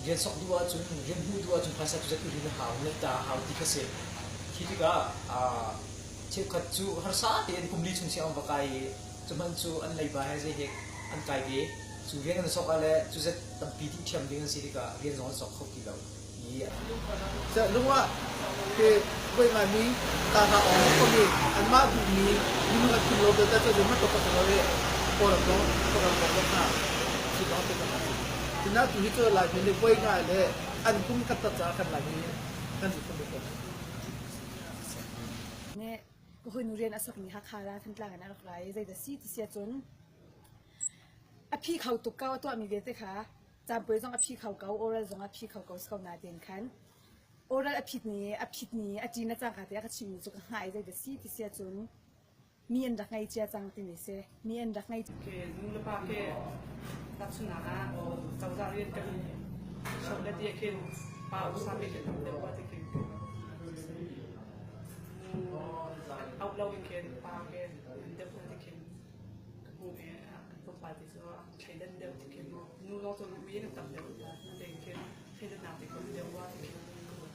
Rian sok duh ahcun, rian hmuh duh ahcun phaisa cu zat in a hau, ngeih ta a hau ti kha si. Khi tikah cheukhat cu harsa tein kum li chung sianginn va kai i cu hmanh cu an leiba he zei he an kai ve. Cu rian an sok ah le cu zat tampi dih ṭhiam ding an si tikah rian zong an sok kho ti lo. Lung ah hi voi ngaimi ta hna awng kawmi anmah duhmi minung an phun lo belte cu zeihmanh tuah khawh lo i Kawlram zong Kawlram zong zong hna si zong te hna Tina tu hi cu Laimi nih voi ngai le an kum kan tat caah kan Laimi kan miphun nih kan Nih ka hawinu rian a sokmi Hakha la Thantlang in a rak ra i zeidah si ti si ahcun a phi kho tuk ko a tuahmi vialte kha Caanpuai zong a phi kho ko, oral zong a phi kho ko si ko nain khan oral a phit ni a phit ni a ṭin a cangka te a ka chimmi cu ka hngah i zeidah si ti si ahcun mi an rak ngei cia cang timi si. Mi an rak ngei Ke nu le pa ke tahchunhnak ah cozah rian kan sok le ti ah khin pa usa pe ke tam deuh ti khin nu auh lo in khin pa ke deuh ti khin ka hmuh i kan tlawmpal ti cu thleidan deuh ti khin nu lawng cu mi kan tam deuh tein khin thleidannak ti kan deuh wa ti khin ka ruat.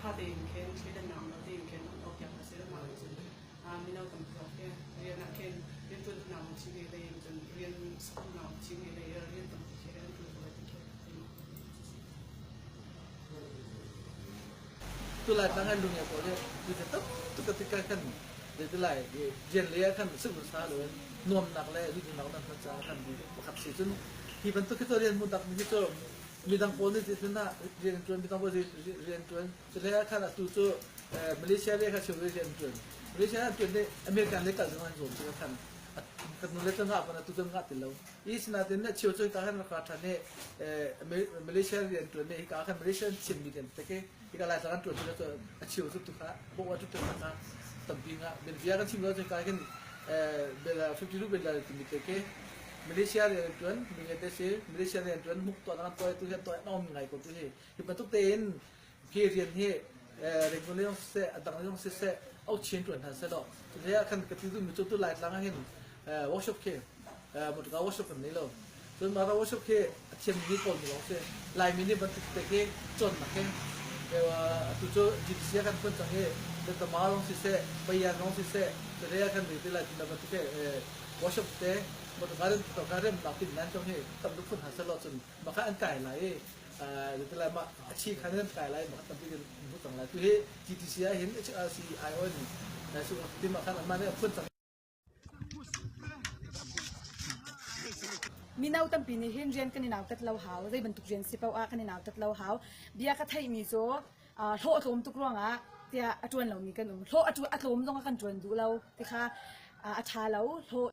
Ṭha tein khin thleidannak lo tein khin an awk a si lo cun mino tampi zong khi rian ah khin rianṭuan duhnak lungthin ngei lei in cun rian sak duhnak lungthin ngei lei rian tampi khi an ṭuan ko lai ti khi Tulai tlang an lung ya pawl hi tu tam tuk ka tikah khan zeitilai rian lei ah khan sa loin nuamnak le duhnak nan hman caah khan pakhat si cun hi bantuk hi cu rian hmu tak mi hi cu midang pawl nih zeitin ah rian ṭuan midang pawl rian ṭuan cule ah khan atu cu Malaysia le kha cheu rian ṭuan Malaysia an ṭuan nih American le kal zong an zuam cu khan kan nu le cu ngah pan atu cu ngah ti lo i sinain na cheu cu ka khan rak ra ṭhan i Malaysia rian ṭuan nih hika khan Malaysia Chin mi rian te hika lai tlang an ṭuan cu a cheu cu tu kha bo a tu kha tampi nga bia kan chim lo cu ka khin bela 52 bela timi te ke Malaysia rian ṭuan mi te si Malaysia rian ṭuan muk tuah nan tuah tu hi tuah nom ngai ko tu hi hi bantuk tein hi rian hi Rangoon lei zong siseh a dang lei zong siseh au chin ṭuan hna seh law cuhlei ah khan ka ti duhmi cu tu Laitlang ah hin workshop khi motorka workshop kan nei lo cun mah workshop khi a thiammi kawl mi lawng si Laimi nih bantuk te khi cawnnak hin atu cu GTC ah kan phun cang i Tama zong siseh Payan zong siseh cuhlei ah khan ti lai ti bantuk workshop te motorka motorka remnak tin nan cong hi tam deuh phun hna seh law cun mah kha an kai lai i Zeitilai mah a chi khan in kai lai mah tampi kan hmu cang lai. Tu hi GTC ah hin HRC IO nih ti mah khan anmah nih a phun cang. Mino tampi nih hin rian kan i nautat lo hau. Zei bantuk rian si paoh ah kan i nautat lo hau. Bia ka theihmi cu hlawh a tlawm tuk ruangah tiah a ṭuan lomi kan um. Hlawh a tlawm zong ah kan ṭuan duh lo ti kha a ṭha lo. Hlawh.